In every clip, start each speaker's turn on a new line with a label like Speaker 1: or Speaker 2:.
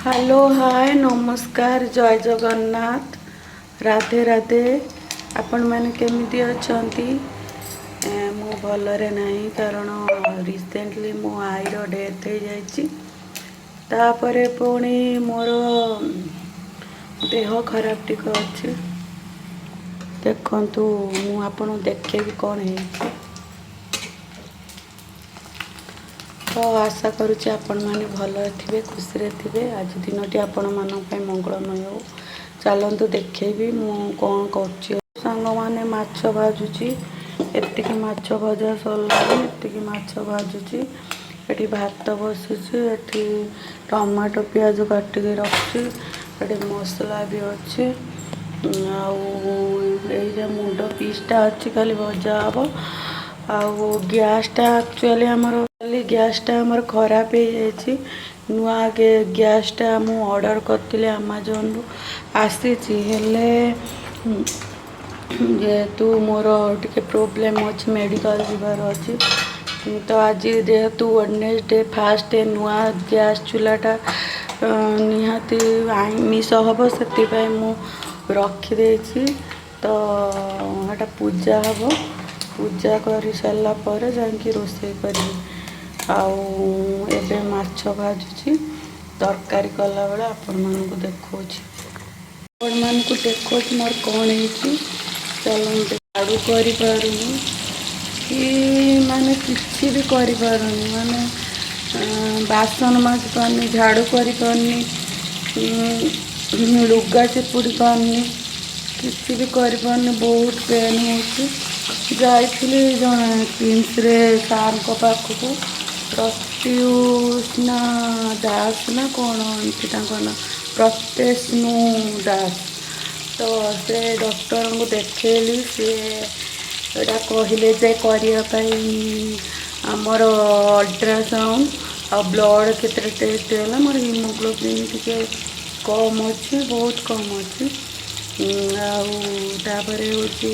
Speaker 1: Hello, ହାଏ, ନମସ୍କାର, ଜୟ ଜଗନ୍ନାଥ, ରାଧେ ରାଧେ। ଆପଣମାନେ କେମିତି ଅଛନ୍ତି? ମୁଁ ଭଲରେ ନାହିଁ, କାରଣ ରିସେଣ୍ଟଲି ମୋ ଆଈର ଡେଥ୍ ହେଇଯାଇଛି। ତାପରେ ପୁଣି ମୋର ଦେହ ଖରାପ ଟିକେ ଅଛି। ଦେଖନ୍ତୁ, ମୁଁ ଆପଣଙ୍କୁ ଦେଖେଇବି କ'ଣ ହେଇଛି। ତ ଆଶା କରୁଛି ଆପଣମାନେ ଭଲରେ ଥିବେ, ଖୁସିରେ ଥିବେ। ଆଜି ଦିନଟି ଆପଣମାନଙ୍କ ପାଇଁ ମଙ୍ଗଳମୟ ହେଉ। ଚାଲନ୍ତୁ, ଦେଖେଇବି ମୁଁ କ'ଣ କରୁଛି। ସାଙ୍ଗମାନେ, ମାଛ ଭାଜୁଛି। ଏତିକି ମାଛ ଭଜା ସରିଲାଣି। ଏତିକି ମାଛ ଭାଜୁଛି। ଏଠି ଭାତ ବସିଛି। ଏଠି ଟମାଟୋ, ପିଆଜ କାଟିକି ରଖିଛି। ଏଠି ମସଲା ବି ଅଛି। ଆଉ ଏଇ ଯେ ମୁଣ୍ଡ ପିସ୍ଟା ଅଛି, ଖାଲି ଭଜା ହେବ। ଆଉ ଗ୍ୟାସ୍ଟା ଆକ୍ଚୁଆଲି ଆମର କାଲି ଗ୍ୟାସ୍ଟା ଆମର ଖରାପ ହେଇଯାଇଛି। ନୂଆ ଗ୍ୟାସ୍ଟା ମୁଁ ଅର୍ଡ଼ର କରିଥିଲି ଆମାଜନରୁ, ଆସିଛି। ହେଲେ ଯେହେତୁ ମୋର ଟିକେ ପ୍ରୋବ୍ଲେମ୍ ଅଛି, ମେଡ଼ିକାଲ ଯିବାର ଅଛି, ତ ଆଜି ଯେହେତୁ ୱେଡ଼ନେସଡେ, ଫାଷ୍ଟ ଡେ, ନୂଆ ଗ୍ୟାସ୍ ଚୁଲାଟା ନିହାତି ଆମିଷ ହେବ, ସେଥିପାଇଁ ମୁଁ ରଖିଦେଇଛି। ତ ସେଟା ପୂଜା ହେବ। ପୂଜା କରିସାରିଲା ପରେ ଯାଇକି ରୋଷେଇ କରିବି। ଆଉ ଏବେ ମାଛ ଭାଜୁଛି। ତରକାରୀ କଲାବେଳେ ଆପଣମାନଙ୍କୁ ଦେଖାଉଛି। ଆପଣମାନଙ୍କୁ ଦେଖାଉଛି ମୋର କ'ଣ ହେଇଛି। ଚାଲନ୍ତୁ। ଝାଡ଼ୁ କରିପାରୁନି କି ମାନେ କିଛି ବି କରିପାରୁନି। ମାନେ ବାସନ ମାଜି ପାରୁନି, ଝାଡ଼ୁ କରିପାରୁନି, ଲୁଗା ଚିପୁଡ଼ି ପାରୁନି, କିଛି ବି କରିପାରୁନି। ବହୁତ ପେନ୍ ହେଉଛି। ଯାଇଥିଲି ଜଣେ କିମ୍ସରେ ସାର୍ଙ୍କ ପାଖକୁ, ପ୍ରତ୍ୟୁଷ୍ଣା ଦାସ ନା କ'ଣ ଏମିତି ତାଙ୍କ ନାଁ, ପ୍ରତ୍ୟୁଷ୍ଣୁ ଦାସ। ତ ସେ ଡକ୍ଟରଙ୍କୁ ଦେଖେଇଲି। ସିଏ ଏଇଟା କହିଲେ ଯେ କରିବା ପାଇଁ ଆମର ଅଲ୍ଟ୍ରାସାଉଣ୍ଡ ଆଉ ବ୍ଲଡ଼ କେତେଟା ଟେଷ୍ଟ ହେଲା। ମୋର ହିମୋଗ୍ଲୋବିନ୍ ଟିକେ କମ୍ ଅଛି, ବହୁତ କମ୍ ଅଛି। ଆଉ ତାପରେ ହେଉଛି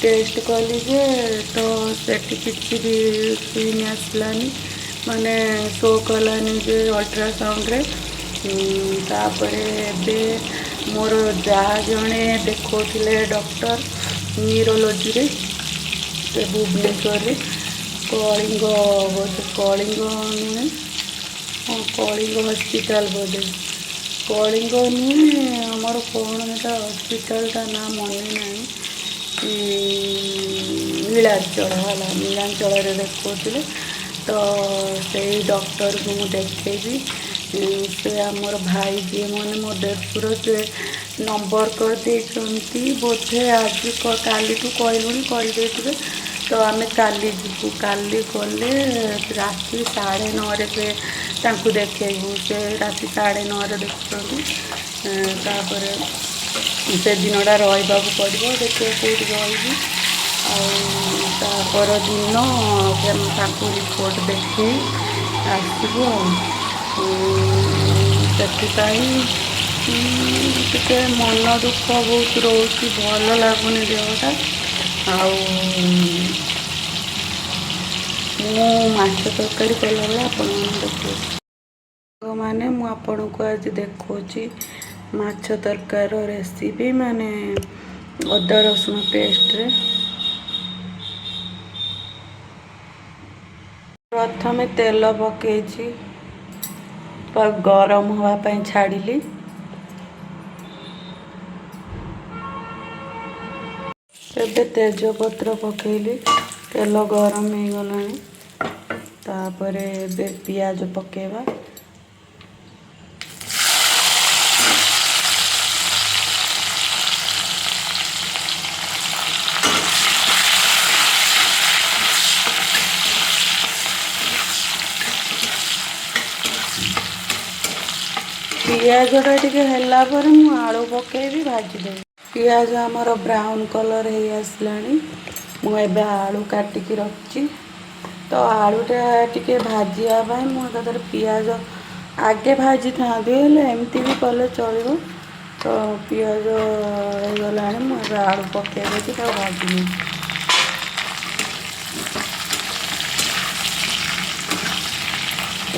Speaker 1: ଟେଷ୍ଟ କଲି ଯେ ତ ସେଠି କିଛି ବି ସିନ୍ ଆସିଲାନି, ମାନେ ଶୋ କଲାନି ଯେ ଅଲ୍ଟ୍ରାସାଉଣ୍ଡରେ। ତାପରେ ଏବେ ମୋର ଯାଆ ଜଣେ ଦେଖାଉଥିଲେ ଡକ୍ଟର ନ୍ୟୁରୋଲୋଜିରେ, ସେ ଭୁବନେଶ୍ୱରରେ କଳିଙ୍ଗ ବୋଧେ, କଳିଙ୍ଗ ନୁହେଁ, ହଁ, କଳିଙ୍ଗ ହସ୍ପିଟାଲ ବୋଧେ। କଳିଙ୍ଗ ନୁହେଁ, ଆମର କ'ଣ ସେଟା ହସ୍ପିଟାଲଟା ନାଁ ମନେ ନାହିଁ। ନୀଳାଞ୍ଚଳ ହେଲା, ନୀଳାଞ୍ଚଳରେ ଦେଖାଉଥିଲେ। ତ ସେଇ ଡକ୍ଟରକୁ ମୁଁ ଦେଖେଇବି। ସେ ଆମର ଭାଇ ଯିଏ, ମାନେ ମୋ ଦେଢ଼ଶୁର, ସେ ନମ୍ବର କରିଦେଇଛନ୍ତି ବୋଧେ। ଆଜି କାଲିଠୁ କହିଲୁଣି, କରିଦେଇଥିବେ। ତ ଆମେ କାଲି ଯିବୁ। କାଲି ଗଲେ ରାତି 9:30ରେ ସେ ତାଙ୍କୁ ଦେଖେଇବୁ। ସେ ରାତି 9:30ରେ ଦେଖୁଛନ୍ତି। ତାପରେ ସେ ଦିନଟା ରହିବାକୁ ପଡ଼ିବ। ଦେଖିବା କେଉଁଠି ରହିବି। ଆଉ ତା ପରଦିନ ତାଙ୍କୁ ରିପୋର୍ଟ ଦେଖେଇ ଆସିବୁ। ଆଉ ସେଥିପାଇଁ ଟିକେ ମନ ଦୁଃଖ ବହୁତ ରହୁଛି, ଭଲ ଲାଗୁନି ଦେହଟା। ଆଉ ମୁଁ ମାଛ ତରକାରୀ କଲାବେଳେ ଆପଣମାନଙ୍କୁ ଦେଖାଉଛି। ମାନେ ମୁଁ ଆପଣଙ୍କୁ ଆଜି ଦେଖାଉଛି ମାଛ ତରକାରୀର ରେସିପି, ମାନେ ଅଦା ରସୁଣ ପେଷ୍ଟରେ। ପ୍ରଥମେ ତେଲ ପକେଇଛି, ଗରମ ହେବା ପାଇଁ ଛାଡ଼ିଲି। ଏବେ ତେଜପତ୍ର ପକେଇଲି। ତେଲ ଗରମ ହେଇଗଲାଣି। ତାପରେ ଏବେ ପିଆଜ ପକେଇବା। ପିଆଜଟା ଟିକେ ହେଲା ପରେ ମୁଁ ଆଳୁ ପକେଇବି, ଭାଜିଦେବି। ପିଆଜ ଆମର ବ୍ରାଉନ୍ କଲର୍ ହେଇ ଆସିଲାଣି। ମୁଁ ଏବେ ଆଳୁ କାଟିକି ରଖିଛି। ତ ଆଳୁଟା ଟିକେ ଭାଜିବା ପାଇଁ ମୁଁ ଏକାଥରେ ପିଆଜ ଆଗେ ଭାଜିଥାନ୍ତି, ହେଲେ ଏମିତି ବି କଲେ ଚଳିବ। ତ ପିଆଜ ହେଇଗଲାଣି। ମୁଁ ଏବେ ଆଳୁ ପକେଇ ଦେଇକି ତାକୁ ଭାଜିନେବି।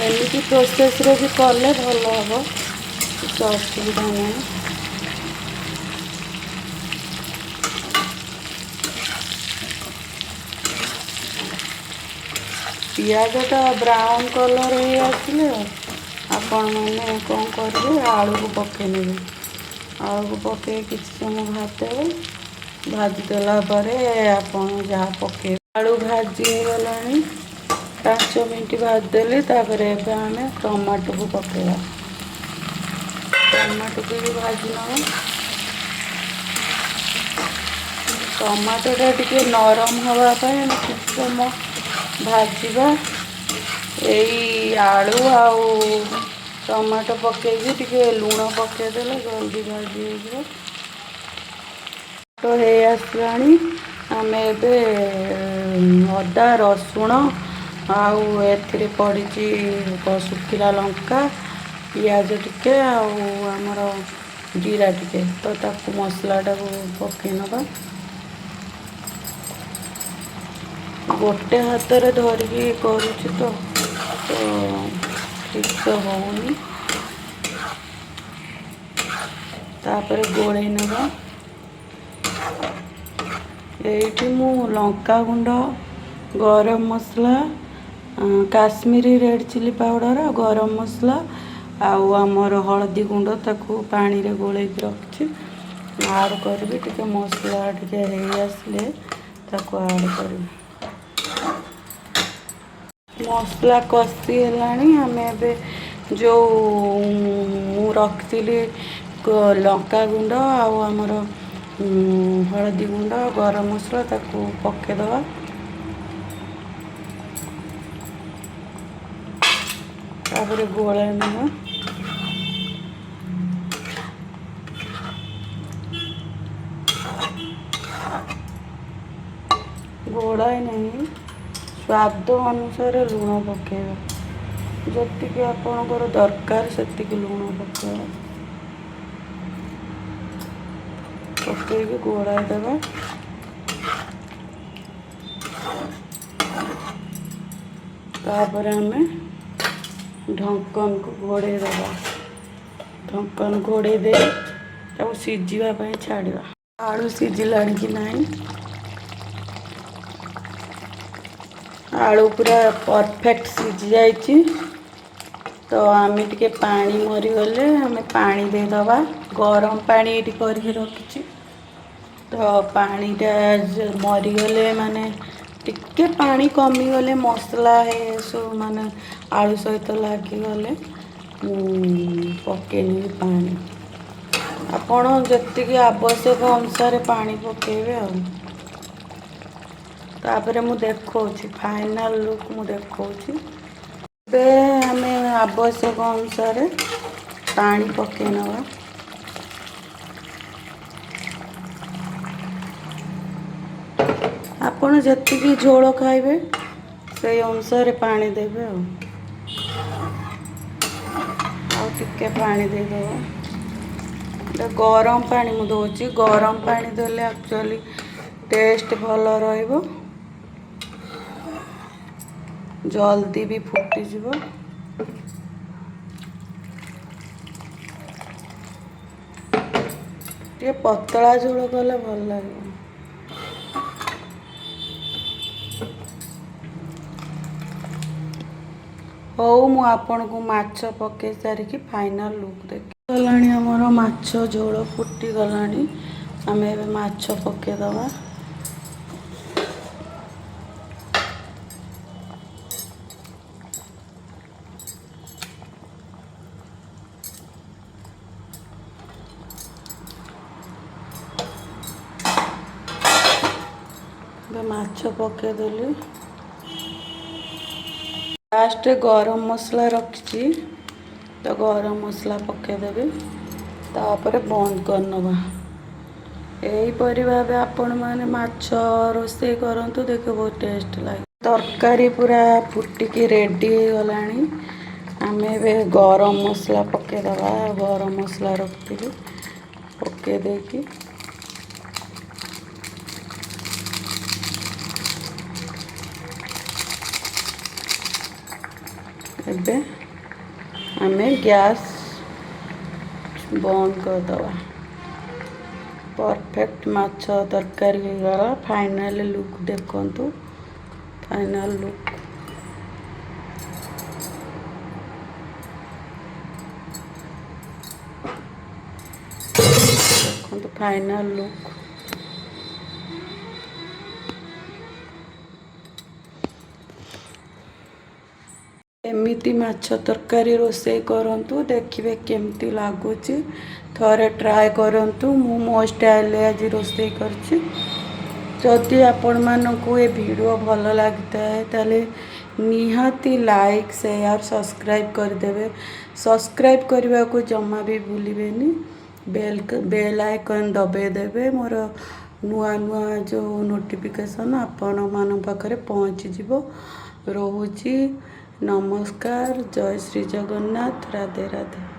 Speaker 1: ଏମିତି ପ୍ରୋସେସ୍ରେ ବି କଲେ ଭଲ ହେବ। କିଛି ଅସୁବିଧା ନାହିଁ। ପିଆଜଟା ବ୍ରାଉନ୍ କଲର୍ ହେଇ ଆସିଲେ ଆପଣମାନେ କ'ଣ କରିବେ, ଆଳୁକୁ ପକାଇ ନେବେ। ଆଳୁକୁ ପକାଇ କିଛି ସମୟ ଭାଜିଦେବେ। ଭାଜିଦେଲା ପରେ ଆପଣ ଯାହା ପକାଇବେ। ଆଳୁ ଭାଜି ହେଇଗଲାଣି, 5 ମିନିଟ୍ ଭାଜିଦେଲି। ତାପରେ ଏବେ ଆମେ ଟମାଟୋକୁ ପକାଇବା। ଟମାଟୋକୁ ବି ଭାଜି ନେବା। ଟମାଟୋଟା ଟିକେ ନରମ ହେବା ପାଇଁ ଆମେ କିଛି ସମୟ ଭାଜିବା। ଏଇ ଆଳୁ ଆଉ ଟମାଟୋ ପକାଇକି ଟିକେ ଲୁଣ ପକାଇଦେଲେ ଜଲ୍ଦି ଭାଜି ହେଇଯିବ। ଟମାଟୋ ହେଇ ଆସିଲାଣି। ଆମେ ଏବେ ଅଦା, ରସୁଣ ଆଉ ଏଥିରେ ପଡ଼ିଛି ଶୁଖିଲା ଲଙ୍କା, ପିଆଜ ଟିକେ ଆଉ ଆମର ଜିରା ଟିକେ, ତ ତାକୁ ମସଲାଟାକୁ ପକାଇ ନେବା। ଗୋଟେ ହାତରେ ଧରିକି କରୁଛି ତ ଠିକ୍ସେ ହେଉନି। ତାପରେ ଗୋଳେଇ ନେବା। ଏଇଠି ମୁଁ ଲଙ୍କା ଗୁଣ୍ଡ, ଗରମ ମସଲା, କାଶ୍ମୀରୀ ରେଡ଼୍ ଚିଲି ପାଉଡ଼ର, ଗରମ ମସଲା ଆଉ ଆମର ହଳଦୀ ଗୁଣ୍ଡ ତାକୁ ପାଣିରେ ଗୋଳେଇକି ରଖିଛି। ଆଡ଼୍ କରିବି। ଟିକେ ମସଲା ଟିକେ ହେଇ ଆସିଲେ ତାକୁ ଆଡ଼୍ କରିବି। ମସଲା କଷି ହେଲାଣି। ଆମେ ଏବେ ଯେଉଁ ମୁଁ ରଖିଥିଲି ଲଙ୍କା ଗୁଣ୍ଡ ଆଉ ଆମର ହଳଦୀ ଗୁଣ୍ଡ, ଗରମ ମସଲା, ତାକୁ ପକାଇଦେବା। ତାପରେ ଗୋଳେଇ ନେବା। ଗୋଳାଇ ନାହିଁ। ସ୍ୱାଦ ଅନୁସାରେ ଲୁଣ ପକାଇବା। ଯେତିକି ଆପଣଙ୍କର ଦରକାର, ସେତିକି ଲୁଣ ପକାଇବା। ପକାଇକି ଗୋଳାଇ ଦେବା। ତାପରେ ଆମେ ଢଙ୍କନକୁ ଘୋଡ଼େଇ ଦେବା। ଢଙ୍କନ ଘୋଡ଼େଇ ଦେଇ ତାକୁ ସିଝିବା ପାଇଁ ଛାଡ଼ିବା। ଆଳୁ ସିଝିଲାଣି କି ନାହିଁ? ଆଳୁ ପୁରା ପରଫେକ୍ଟ ସିଝି ଯାଇଛି। ତ ଆମେ ଟିକେ ପାଣି ମରିଗଲେ ଆମେ ପାଣି ଦେଇଦେବା। ଗରମ ପାଣି ଏଇଠି କରିକି ରଖିଛି। ତ ପାଣିଟା ମରିଗଲେ, ମାନେ ଟିକେ ପାଣି କମିଗଲେ, ମସଲା ସବୁ ମାନେ ଆଳୁ ସହିତ ଲାଗିଗଲେ ମୁଁ ପକେଇନେବି ପାଣି। ଆପଣ ଯେତିକି ଆବଶ୍ୟକ ଅନୁସାରେ ପାଣି ପକାଇବେ। ଆଉ ତାପରେ ମୁଁ ଦେଖାଉଛି, ଫାଇନାଲ୍ ଲୁକ୍ ମୁଁ ଦେଖାଉଛି। ଏବେ ଆମେ ଆବଶ୍ୟକ ଅନୁସାରେ ପାଣି ପକାଇ ନେବା। ଆପଣ ଯେତିକି ଝୋଳ ଖାଇବେ, ସେଇ ଅନୁସାରେ ପାଣି ଦେବେ। ଆଉ ଟିକେ ପାଣି ଦେଇଦେବା। ଏଇଟା ଗରମ ପାଣି ମୁଁ ଦେଉଛି। ଗରମ ପାଣି ଦେଲେ ଆକ୍ଚୁଆଲି ଟେଷ୍ଟ ଭଲ ରହିବ, ଜଲ୍ଦି ବି ଫୁଟିଯିବ। ଟିକେ ପତଳା ଝୋଳ କଲେ ଭଲ ଲାଗିବ। ହଉ, ମୁଁ ଆପଣଙ୍କୁ ମାଛ ପକାଇ ସାରିକି ଫାଇନାଲ୍ ଲୁକ୍ ଦେଖି ଗଲାଣି। ଆମର ମାଛ ଝୋଳ ଫୁଟିଗଲାଣି। ଆମେ ଏବେ ମାଛ ପକାଇଦେବା। ଏବେ ମାଛ ପକାଇଦେଲି। ଲାଷ୍ଟରେ ଗରମ ମସଲା ରଖିଛି, ତ ଗରମ ମସଲା ପକାଇଦେବି। ତାପରେ ବନ୍ଦ କରିନେବା। ଏହିପରି ଭାବେ ଆପଣମାନେ ମାଛ ରୋଷେଇ କରନ୍ତୁ, ଦେଖିବେ ବହୁତ ଟେଷ୍ଟ ଲାଗେ। ତରକାରୀ ପୁରା ଫୁଟିକି ରେଡ଼ି ହେଇଗଲାଣି। ଆମେ ଏବେ ଗରମ ମସଲା ପକାଇଦେବା। ଗରମ ମସଲା ରଖିଥିଲି, ପକାଇ ଦେଇକି ଏବେ ଆମେ ଗ୍ୟାସ୍ ବନ୍ଦ କରିଦେବା। ପରଫେକ୍ଟ ମାଛ ତରକାରୀ ହେଇଗଲା। ଫାଇନାଲ୍ ଲୁକ୍ ଦେଖନ୍ତୁ, ଫାଇନାଲ୍ ଲୁକ୍। ଦେଖନ୍ତୁ, ଫାଇନାଲ୍ ଲୁକ୍। ଏମିତି ମାଛ ତରକାରୀ ରୋଷେଇ କରନ୍ତୁ, ଦେଖିବେ କେମିତି ଲାଗୁଛି। ଥରେ ଟ୍ରାଏ କରନ୍ତୁ। ମୁଁ ମୋ ଷ୍ଟାଇଲରେ ଆଜି ରୋଷେଇ କରିଛି। ଯଦି ଆପଣମାନଙ୍କୁ ଏ ଭିଡ଼ିଓ ଭଲ ଲାଗିଥାଏ, ତାହେଲେ ନିହାତି ଲାଇକ୍, ସେୟାର, ସବସ୍କ୍ରାଇବ୍ କରିଦେବେ। ସବସ୍କ୍ରାଇବ୍ କରିବାକୁ ଜମା ବି ଭୁଲିବେନି। ବେଲ୍ ଆଇକନ୍ ଦବାଇ ଦେବେ। ମୋର ନୂଆ ନୂଆ ଯେଉଁ ନୋଟିଫିକେସନ୍ ଆପଣମାନଙ୍କ ପାଖରେ ପହଞ୍ଚିଯିବ। ରହୁଛି, ନମସ୍କାର। ଜୟ ଶ୍ରୀ ଜଗନ୍ନାଥ। ରାଧେ ରାଧେ।